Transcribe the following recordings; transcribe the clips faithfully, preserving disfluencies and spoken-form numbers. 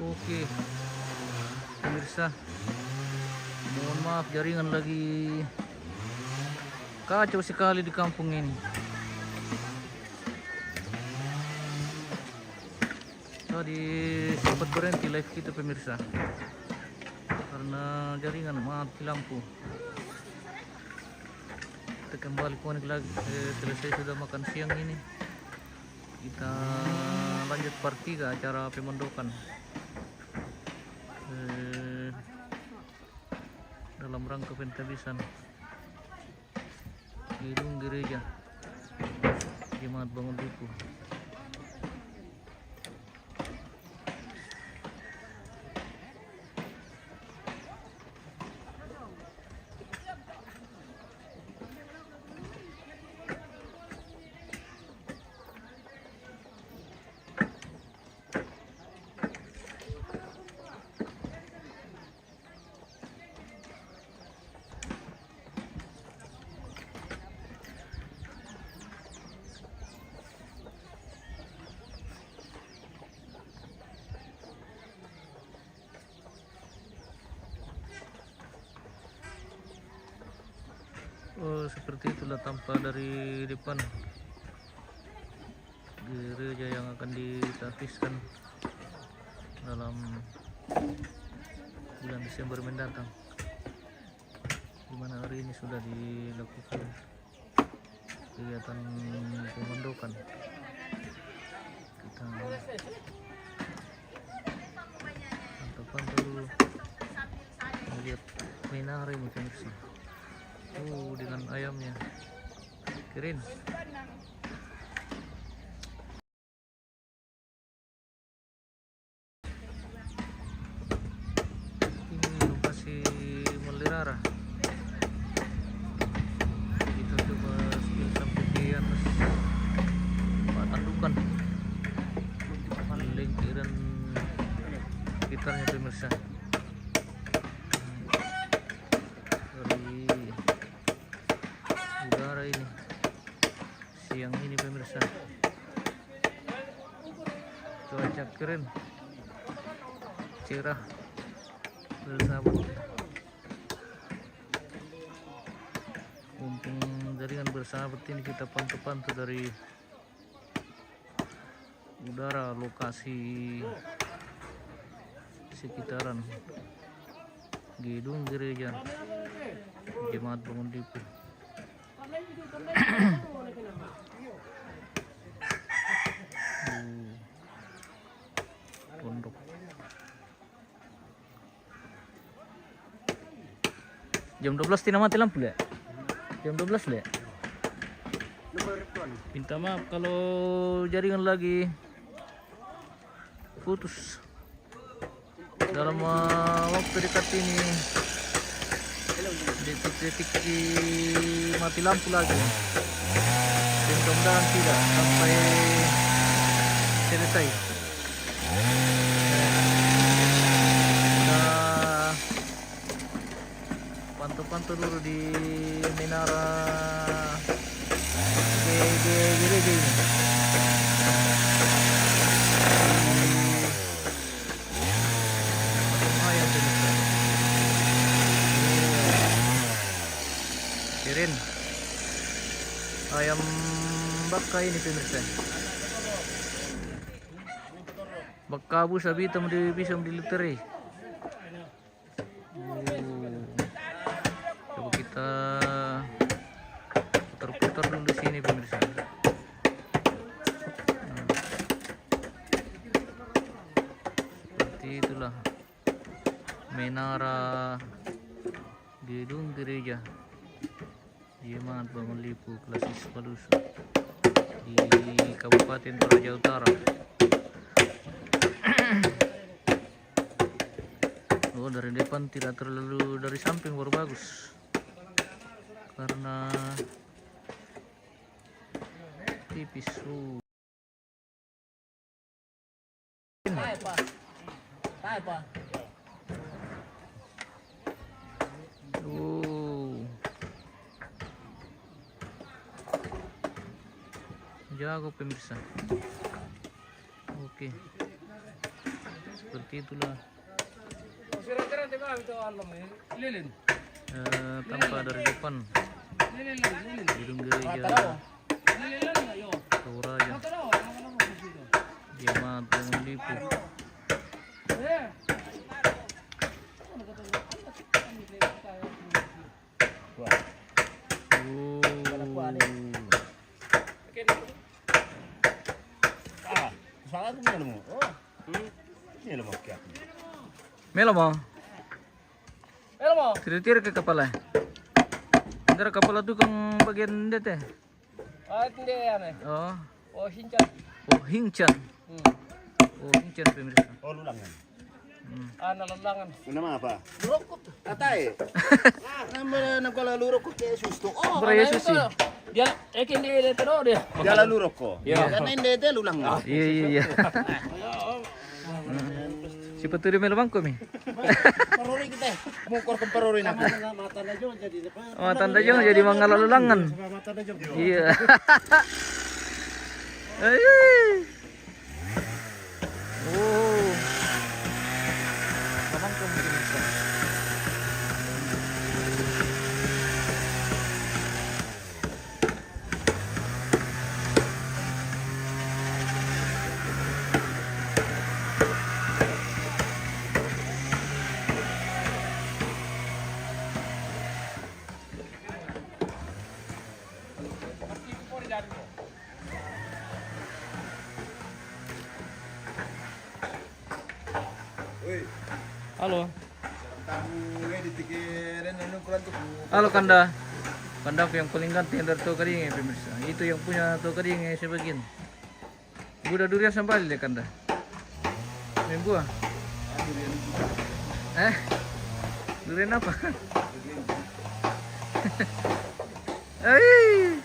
Oke, pemirsa, mohon maaf, jaringan lagi kacau sekali di kampung ini. Tadi sempat berhenti live kita, pemirsa, karena jaringan mati lampu. Kita kembali connect lagi, eh, selesai sudah makan siang ini. Kita lanjut part tiga acara pemondokan. Eh, dalam rangka pentabisan gedung gereja Jemaat Bangun Lipu. Oh, seperti itulah tampak dari depan gereja yang akan ditapiskan dalam bulan Desember mendatang, di mana hari ini sudah dilakukan kegiatan pemondokan. Kita pantau-pantau dulu, melihat menara ini, pemirsa. Oh, dengan ayamnya. Keren. Ini lokasi melihara. Kita coba spill sampai ke atas Pak Tandukan, lingkaran sekitarnya, pemirsa. Dari udara ini, siang ini, pemirsa. Cuaca keren, cerah, bersahabat. Mumpung jaringan bersahabat ini, kita pantau-pantau dari udara lokasi sekitaran gedung gereja Jemaat Bangun Lipu. Uh, pondok. Jam dua belas tina mati lampu, le? Jam dua belas, le? Minta maaf kalau jaringan lagi putus. Dalam, uh, waktu dekat ini, detik-detik di mati lampu lagi. Mudah-mudahan tidak sampai selesai. Kita pantau-pantau dulu di menara, di, di gereja ini. Lumayan, pemirsa. Keren. Ayam bakka ini, pemirsa. Bakka bu sabita mau di, bisa mau diliteri. Uh, coba kita putar-putar dulu sini, pemirsa. Nah, seperti itulah menara gedung gereja Jemaat Bangun Lipu Klasis Palusu di Kabupaten Toraja Utara. Oh, dari depan tidak terlalu, dari samping baru bagus. Karena tipis. Uh. Uh. Jago, pemirsa. Oke. Seperti itulah. Eh, tampak dari depan gedung gereja Toraja. Jemaat Bangun Lipu. Wah. Oh. Ah, salah tu mana mu? Oh. Ini lo mau kiak. Melo mo. Melo mo. Tiri-tiri ke kapala. Antara kapala tukang bagian dete. Ah, hindi yan eh. Oh. Oh, hinchan. Oh, hinchan. Hmm. Oh, hinchan pemirsa. Oh, lulangan. Hmm. Ah, nalulangan. Una apa? Lurokko. Atai. Nambah nang kalau lurokko kayak susto. Oh, Bro, Yesus sih. Dia, eh, kini dia terus dia. Dia lalu rokok. Iya. Karena ini dia lulangan. Iya, iya, iya. Siapa tuh dia melo bangko mi? Parori kita. Mukor ke parori nak. Mata najong jadi apa? Oh, tanda jong jadi mangala lulangan. Iya. Eh. Oh. Mamang ko mungkin bisa. Halo. Halo, kanda. Kanda yang paling ganteng dari Tokading, pemirsa. Itu yang punya Tokading sebagian. Buda durian sambal le kanda. Main buah. Eh? Durian apa? Hei.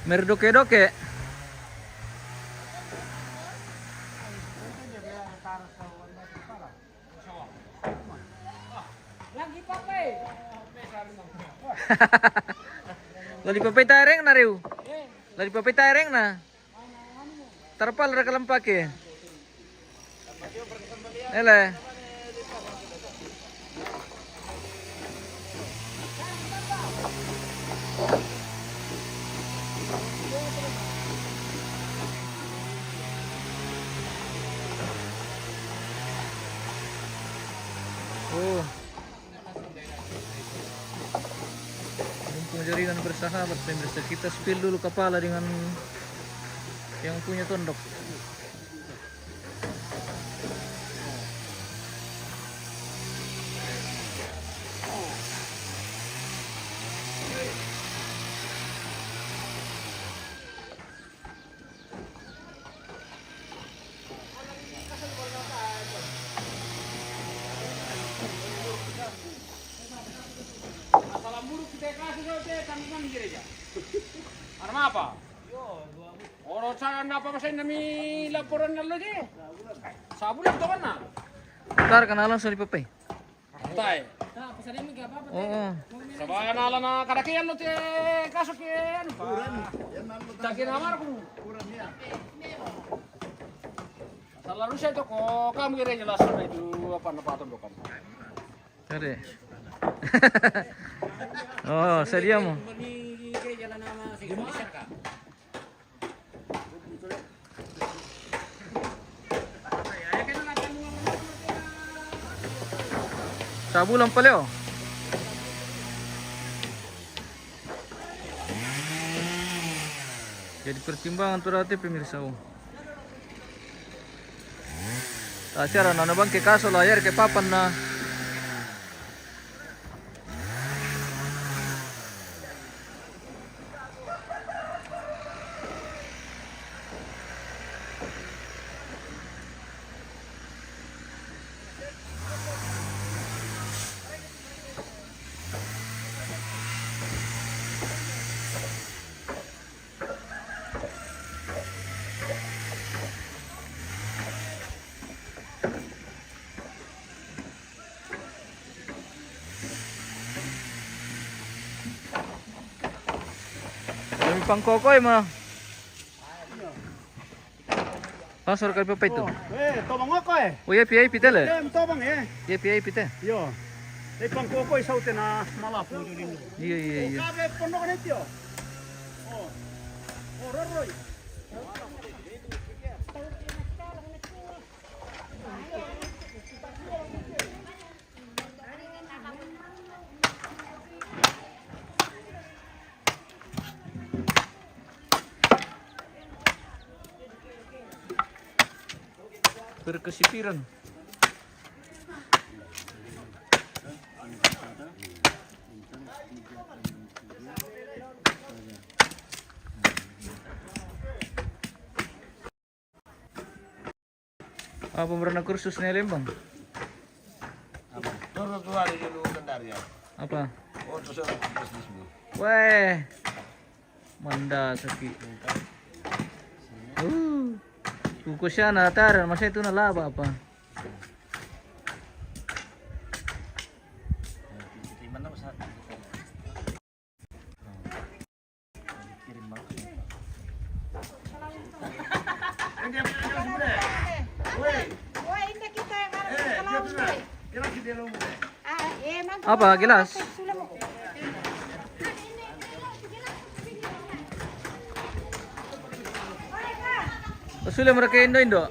Merdoke-doke. Lagi papai taring na riu. Lagi papai taring na. Tarpal ra kalampake. Ele. Oh. Mumpung jaringan bersahabat, pemirsa, kita spill dulu kapala dengan yang punya tondok. Masalah mulu kita kasih kau teh, kami kan gereja. Ada apa? Oro sa napa masai nami laporan na lo je. Sabulan to kana. Ntar kana langsung di Pepe. Tai. Oo. Sabana ala na kadakian lo te kaso ke anu pa. Taki na marku. Sala rusa to ko kamu kira jelas na itu apa na paton dokan. Tadi. Oh, sadia mo. Sabulan pale, oh. Jadi pertimbangan tu dati, pemirsa, oh. Tasara na bangke kaso la yar ke papan na. Pangkoko e ma. Pasar kali papa itu. Oh, eh, tobang ako eh. Oh, iya, P I P tele. Iya, tobang eh. Iya, P I P te. Iyo. Eh, pangkoko isau te na malapu. Iya, iya, iya. Kabe pondok na itu. Oh. Oh, roroi. Perkesipiran. Apa merana kursus ne Lembang? Apa? Turun tuh hari dulu kendari ya. Apa? Oh, terus ada bisnis bu. Weh, manda sakit. Uh, kukusiana taran masa itu na laba apa? Apa gelas? Sule mereka indo-indo.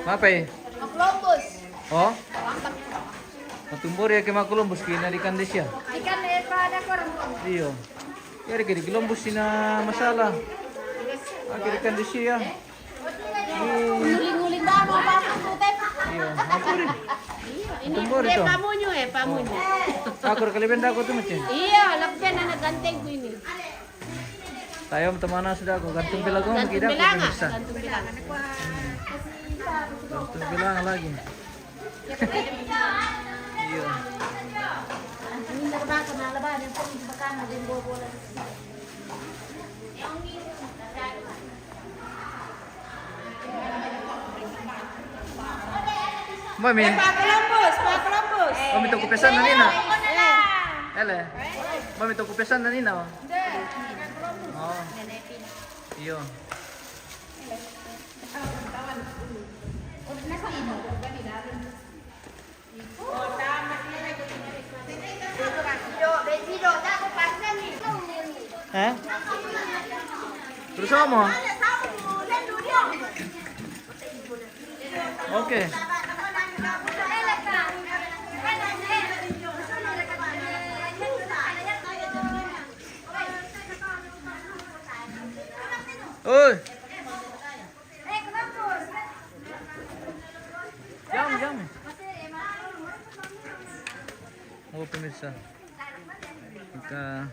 Apa eh? Makolombus. Oh? Matumbori ya ke Makolombus kina di Kandesia. Ikan eh pada korang. Iyo. Ya di Kolombus sina masalah. Akhir di Kandesia. Nguling-nguling ba mo ba ang tutep. Iyo, aku rin. Ini pamunyo eh, pamunyo. Aku kali benda aku tu macam. Iyo, lapian anak ganteng ku ini. Tayo teman sudah aku gantung pelago kita aku bisa. Gantung pelago. Gantung pelago lagi. Iyo. Mami. Eh, Pak Columbus, Pak Columbus. Mami, toko pesan na nina. Eh. Ele. Mami, toko pesan na nina. Oh. Iyo. Eh? Terus apa? Oke. Oi. Jam, jam. Oh, pemirsa. Kita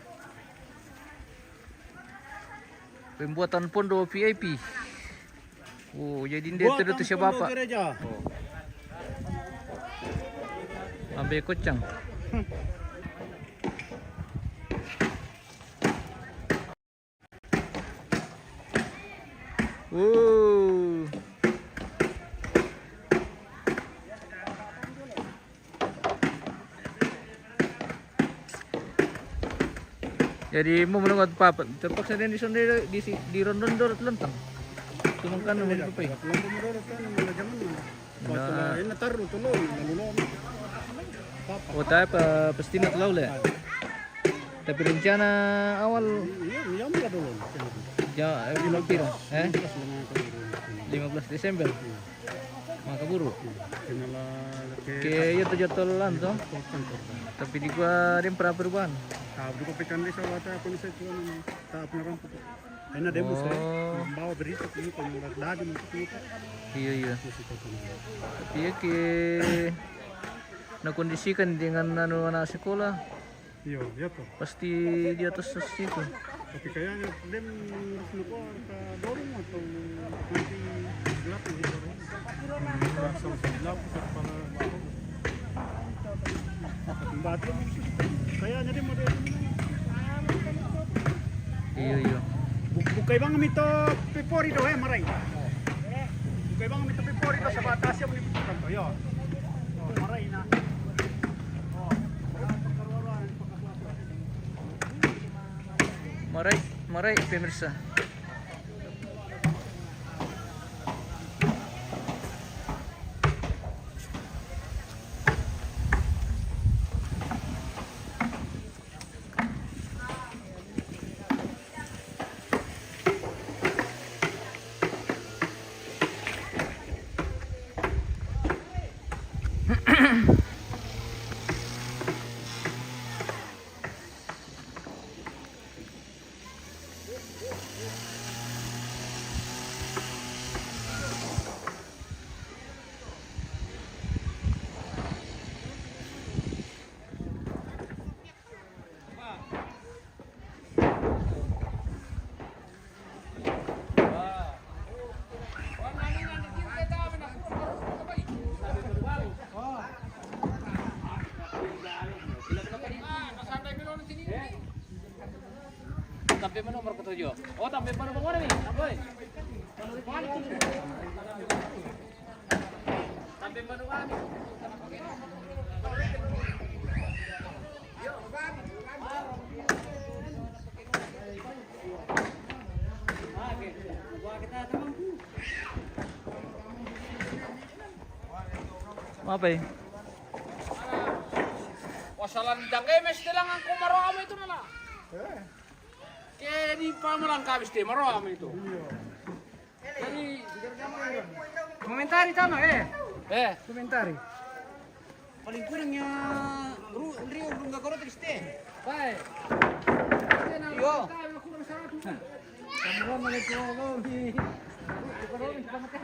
pembuatan pondo V I P. Oh, jadi dia terus siapa apa? Oh. Ambil kocang. Uh. Jadi mau menunggu apa? Terpaksa dia di sana di, di rondon dorot lentang. Cuma kan mau dipapai. Nah. Oh, tapi pa, pasti na talau le. Tapi rencana awal. Iya, iya, iya, dulu. Ya, eh, piro? Eh? Lima belas Desember. Makaburu. Ke, iya, tu jadwal lan tu. Tapi di gua ada perubahan. Ah, buka pekan desa wata apa ni saya tuan. Tak pernah rampa. Ena demo saya. Oh. Bawa berita tu, kalau dadi untuk itu. Iya, iya. Tapi ya ke na kondisikan dengan anu anak sekolah. Iya, iya toh. Pasti di atas situ. Tapi kayaknya dem harus lupa ke dorong atau nanti gelap di dorong. Langsung gelap kepala. Batin kayaknya dia mau dia. Iya, iya. Bu-, bukai bang mito pepori do eh marai. Bukai bang mito pepori. Maray, maray, pemirsa. Tampe manu marka tujuh. Oh, tampe manu bangunan ni. Tampe. Tampe manu kami. Apa ya? Wasalan dangge mes telangan ko maro amo itu nala. Ke di pamalang kabis te maro amo itu. Jadi komentari tama eh. Eh. Komentari. Paling kurang ya ru rio belum gak korot terus te. Baik. Yo. Kamu kan mana tuh kau di. Kau di sama kan.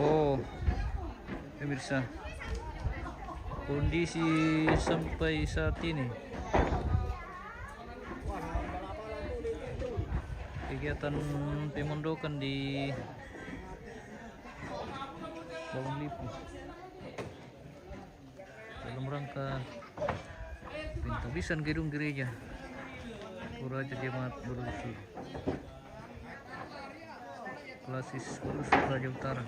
Oh, pemirsa, kondisi sampai saat ini, kegiatan pemondokan di Bawang Lipu dalam rangka pentabisan gedung gereja Toraja Jemaat Berlusu Klasis Berlusu Toraja Utara.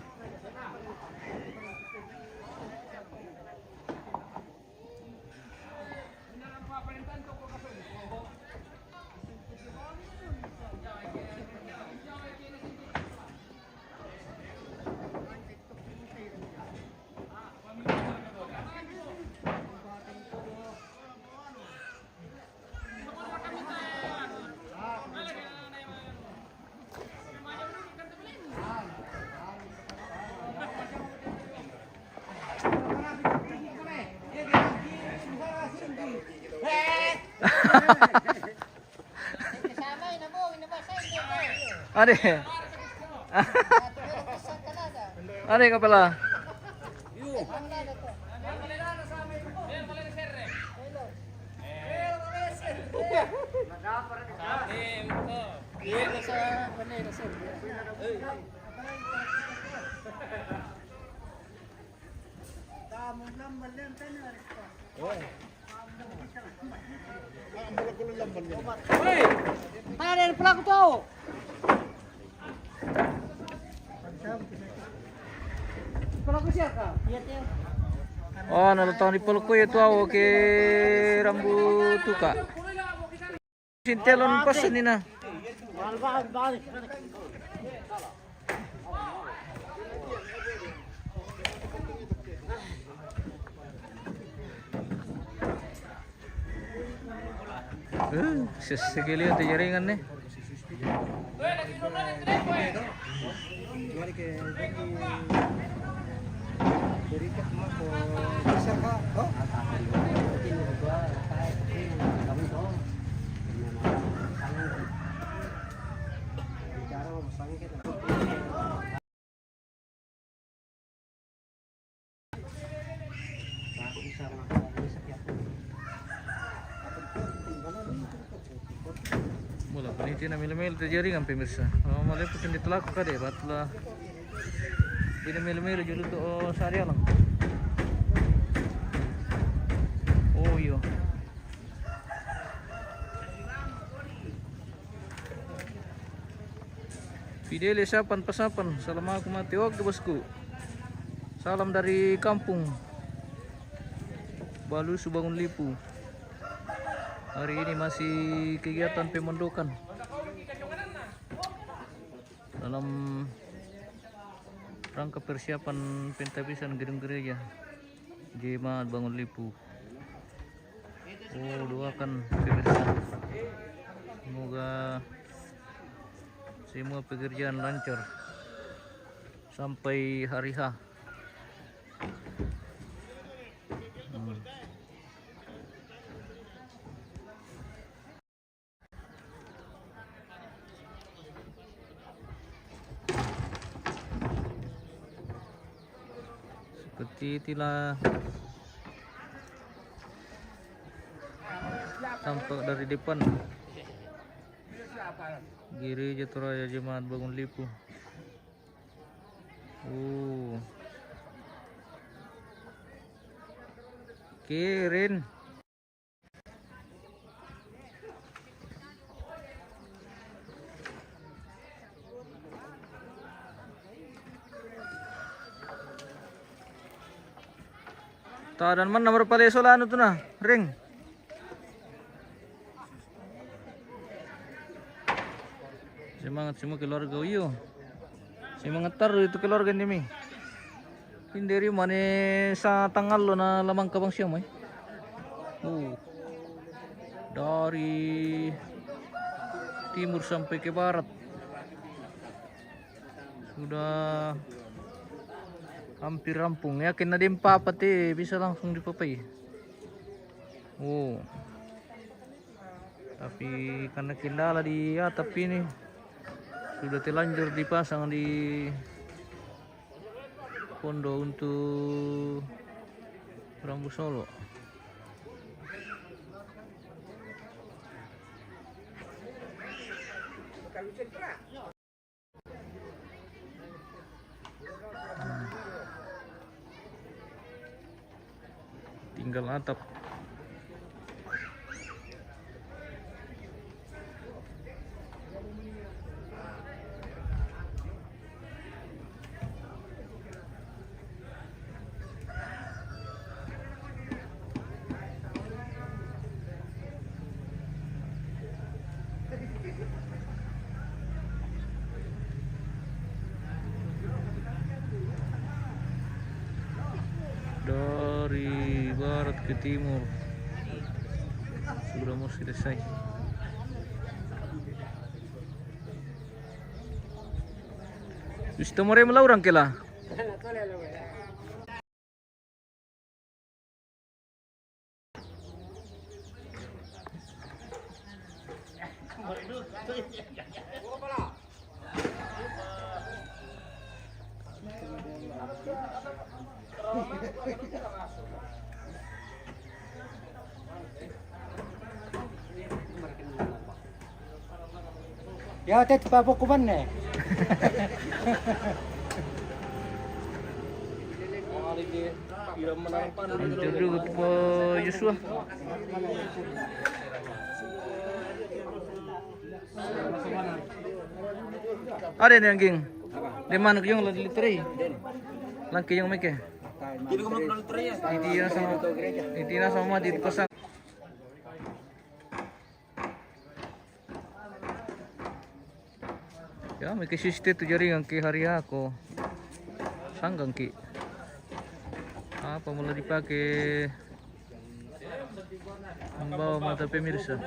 Ade. Ade kapala. Hei, tadi ada pelaku tuh. Pelaku siapa? Oh, nalutang di pelaku itu awo ke rambu tuka. Sintelon pas ini na. Eh, ses-, sekali ada jaringan nih. Mula panitia na mili-mili tu jaringan, pemirsa. Oh, mula pun sendiri telaku kade, batla. Bina mili-mili julu tu, oh, sehari alang. Oh, iyo. Fidele Sapan Pasapan, salam aku mati. Oke, bosku. Salam dari kampung Balusu Bangun Lipu. Hari ini masih kegiatan pemondokan dalam rangka persiapan pentabisan gedung gereja Jemaat Bangun Lipu. Oh, doakan pemirsa. Semoga semua pekerjaan lancar sampai hari H. Hmm. Seperti itulah tampak dari depan Gereja Toraya Jemaat Bangun Lipu. Oh. Keren. Tadan mana baru pale sola anu tu na, ring. Semangat semua keluarga, iyo. Semangat terus itu keluarga ini, mi. Hindari mane sa tanggal lo na lamang kabang siam, eh. Uh. Dari timur sampai ke barat. Sudah hampir rampung. Yakin na dempa apa te bisa langsung dipapai. Oh. Tapi karena kendala di atap ini, sudah telanjur dipasang di pondo untuk rambu solo. Tinggal atap. Dari barat ke timur sudah mau selesai. Sudah mau mulai melaurang kela. Ya, tet pa buku mana? Interview po Joshua. Ada ni angging. Di mana kayong lagi litri? Lang kayong mike. Iti na sama, iti na sama di kosan. Ya, mike siste tu jaringan ke hari ako. Sanggang ki. Apa mula dipakai membawa mata pemirsa.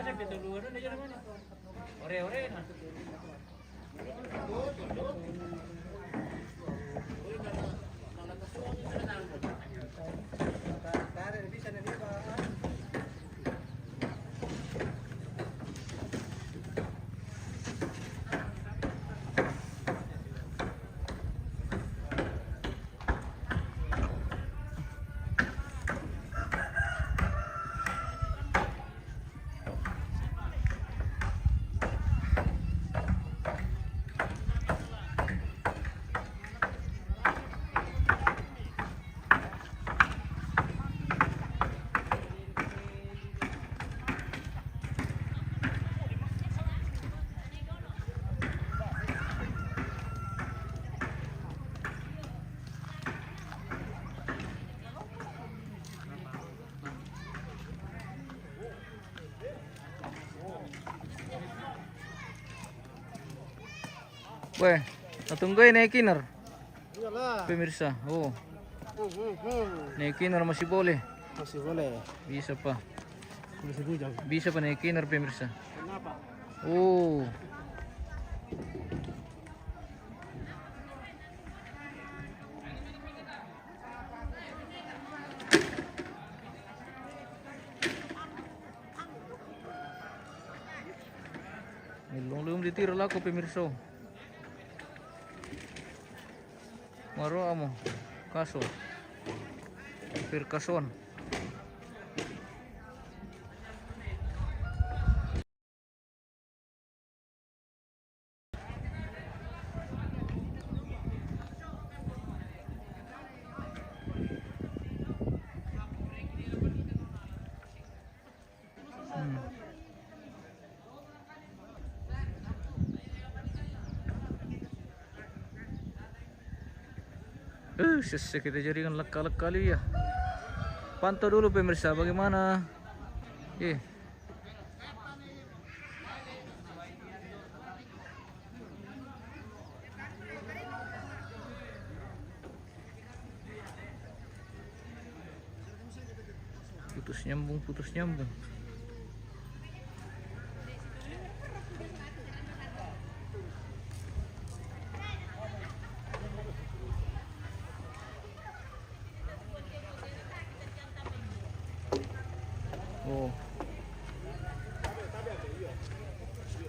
Weh, natunggu ini Kinar. Iyalah. Pemirsa, oh. Hmm, hmm, hmm. Ini Kinar masih boleh. Masih boleh. Bisa pa. Masih bujang. Bisa pa ini Kinar, pemirsa. Kenapa? Oh. Ilong-ilong di tiro lako, pemirsa. Maro amo. Kaso. Perkason. Hmm. Eh, sese kita jaringan laka-laka liu ya. Pantau dulu pemirsa bagaimana. Eh. Putus nyambung, putus nyambung. Oh.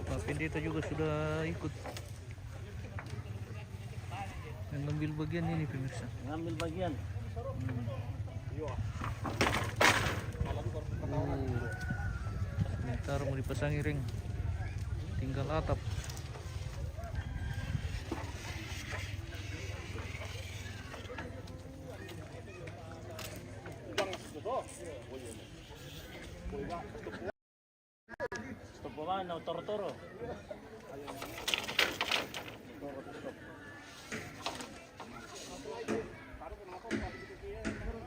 Pak Pendeta juga sudah ikut. Mengambil bagian ini, pemirsa. Mengambil bagian. Hmm. Oh. Sementara mau dipasang iring. Tinggal atap. Stop bola, no, toro-toro.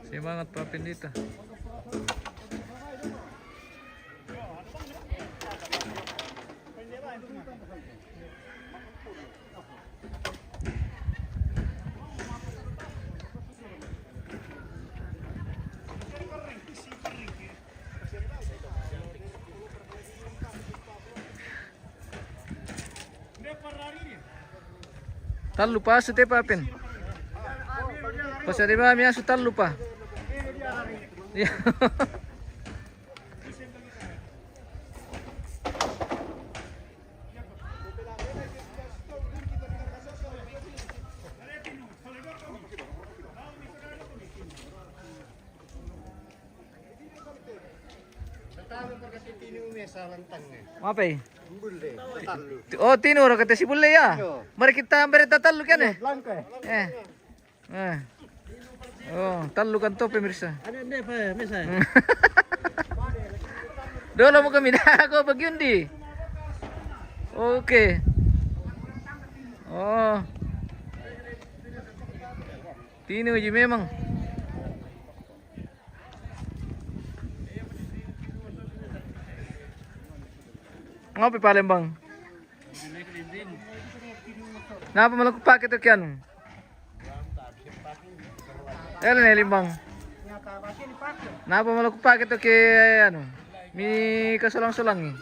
Semangat, Pak Pendeta. Tallu pa asu te, Pak Pen. Pasadiba mi asu tallu pa. Iya. Mape? Oh, tinu ra kate si Bulle ya? Iyo. Mari kita bere tatallu kene. Langka. Eh. Eh. Oh, tallu kan to, pemirsa. Ada nde pa mesa. Dolo mo kami na ako pagiundi. Oke. Oh. Tinu ji memang. Ngape Palembang? Napa malaku pake to kianu? Ele ne limbang. Napa malaku pake to ke anu? Mi kasolang-solangi.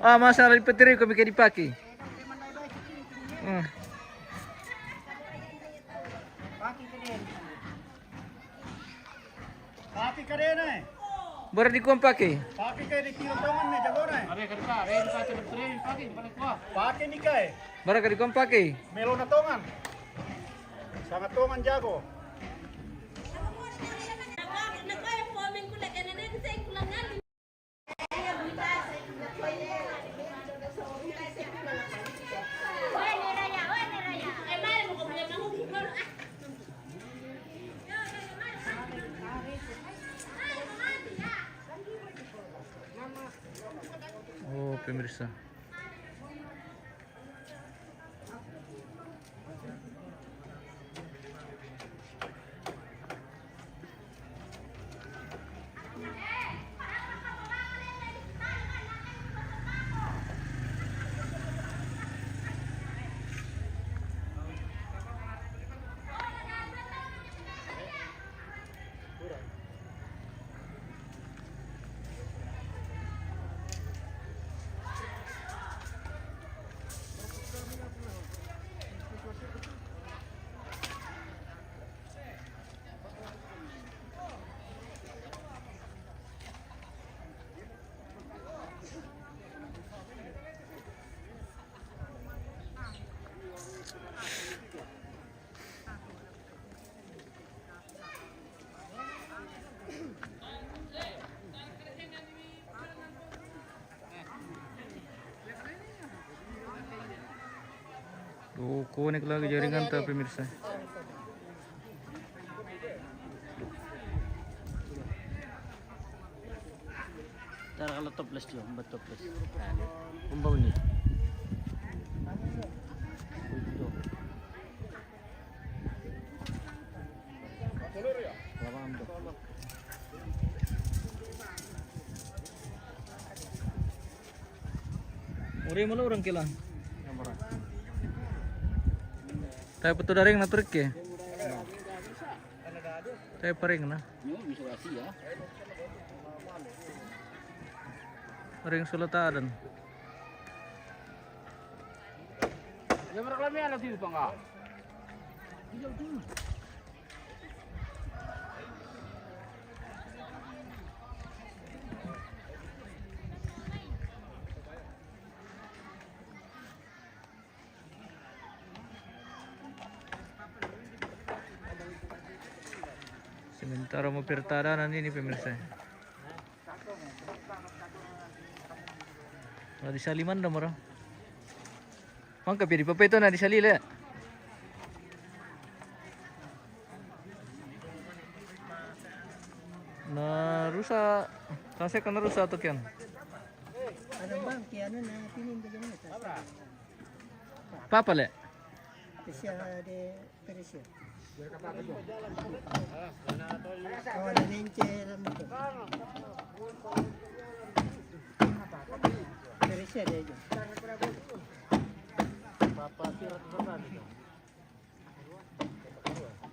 Ah, masalah di peteri ko mi ke dipake. Hmm. Pake kadena e. Bara di kuang pake? Pake kai di tiro tongan ne jagona e. Pake ni kai. Bara ka di kuang pake? Melona tongan. Sanga tongan jago. Oh, pemirsa. Oh, konek lagi jaringan ta, pemirsa. Tara kalau toples dia, umbat toples. Umbau ni. Uri malu orang kila. Tapi betul daring na truk ke. Tapi paring na. Ring sulatan. Sementara mo pertadanan ini, pemirsa. Na di saliman da mara. Mangka pidi papai to na di sali le. Na rusa, kasi ka na rusa to kian. Ano bang kiano na pinin ka dyan ito? Papa le. Kasi de Peresia. Oh, nanenche lang ito. Peresia de ellos.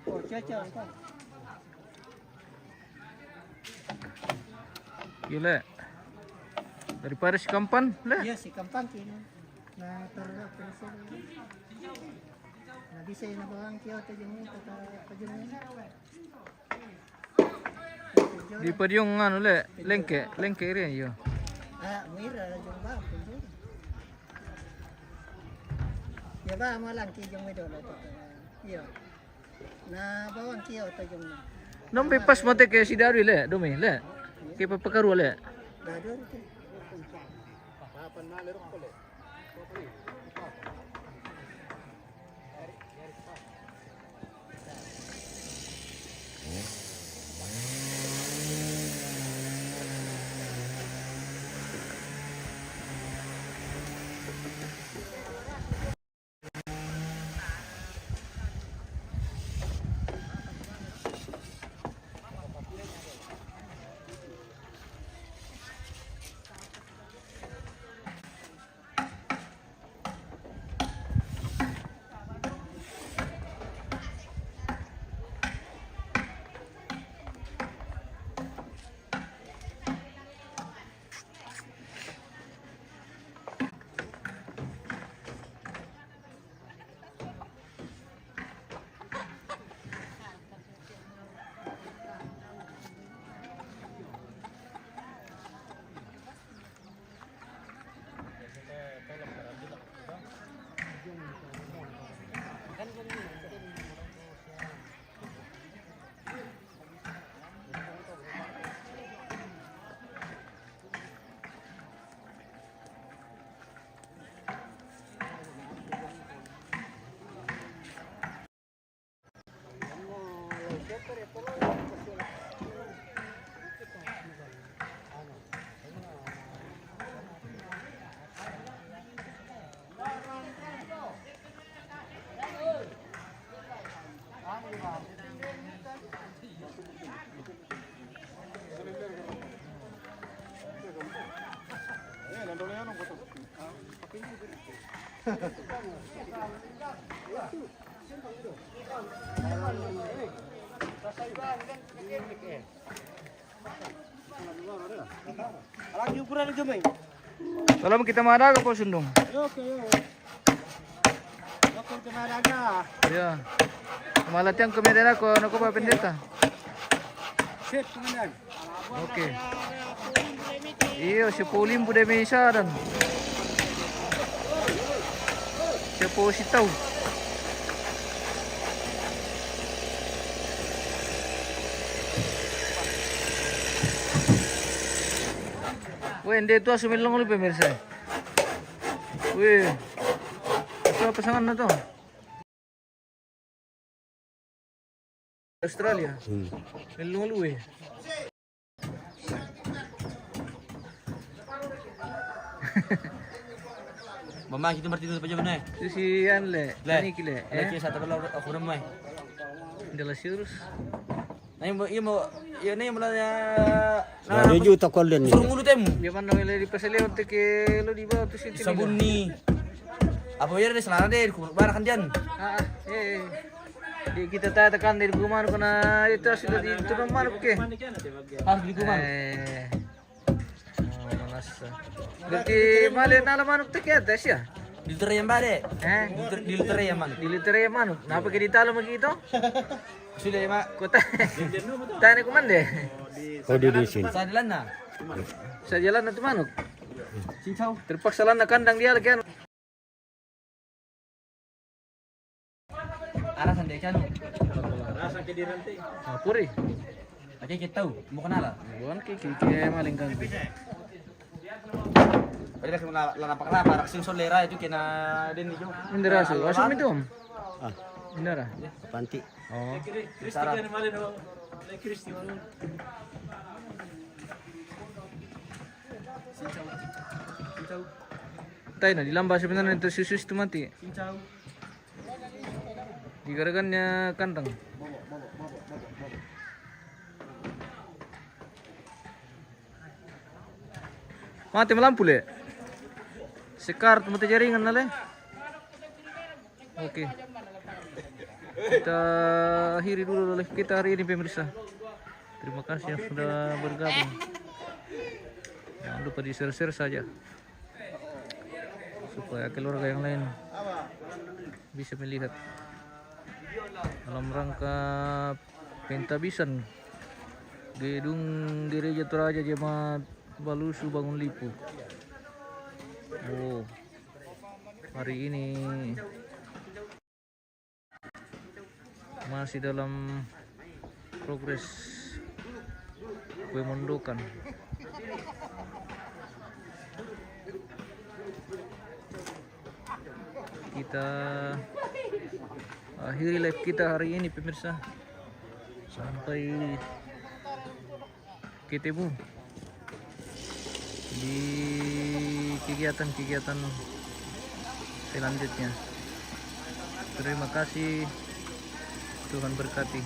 Oh, chacha, ito. Gila. Daripada si Kampan, le. Iya, si Kampan kini. Na, pero, pero siya, na bisa yung nabawang kiyo, ito yung, ito, ito, ito yung, Di pa yung ano le, lengke, lengke rin yun. Ah, mira, yung ba, yung. Ya ba, malang ki yung may dola, ito, ito, iyo. Na bawang kiyo, ito yung. Nung may pas mo te kaya si Daru le, dumi le. Kaya papakaru le. Daru, ito. Papan malerok ko le. Kalau kita mada ka po sundung. Iya. Malatihan kami dira ko, ano ko ba, pendeta? Sip, komandan. Okay. Iyo, si Pauline po de may isa dan. Siya po si Tau. Weh, hindi ito, sumilong ulit, pemirsa. Weh, ito, pasangan na to. Australia. Hmm. Lelong lu eh. Mama kita martin tu paja benar. Susi an le. Le. Ini kile. Le, eh, kita satu kalau aku rumah. Dalam sirus. Nah, yang mau, iya mau, iya nih mulanya. Nah, dua juta kau lihat nih. Suruh ngulu temu. Dia mana le di pasal lewat ke lo di bawah tu situ. Sabun nih. Apa ya deh, selana deh, kubur barang kan, Jan? Ah, eh. Di kita tata kan dari rumah kena itu sudah di turun mana ke? Pas di rumah. Eh. Oh, manassa. Berarti male nala manuk teke atas ya? Di lutere yang bare. Eh? Di lutere yang manuk. Di lutere yang manuk. Napa ke di talo magi itu? Sudah ya, Mak. Kota. Tanya ku mande. Kau di sini. Sajalan na. Sajalan na tu manuk. Cincau. Terpaksa lana kandang dia lagi anu. Arasan dia canu. Rasa ke di rantai. Ah, puri. Oke, kita tahu. Mau kenal lah. Bukan ke ke maling kan. Balik kasih lana pakai apa? Raksin solera itu kena den itu. Indra su. Asum itu om. Ah. Indra. Panti. Oh. Kristi kan maling. Kristi maling. Cincau. Cincau. Taina, di lamba sebenarnya itu susu itu mati. Cincau. Di garagannya kandang. Mati melampu le. Sekar tu mati jaringan na le. Oke. Kita akhiri dulu live kita hari ini, pemirsa. Terima kasih yang sudah bergabung. Jangan lupa di-share-share saja supaya keluarga yang lain bisa melihat. Dalam rangka pentabisan gedung Gereja Toraja Jemaat Balusu Bangun Lipu. Oh, hari ini masih dalam progres pemondokan. Kita akhiri live kita hari ini, pemirsa. Sampai ketemu di kegiatan-kegiatan selanjutnya. Terima kasih. Tuhan berkati.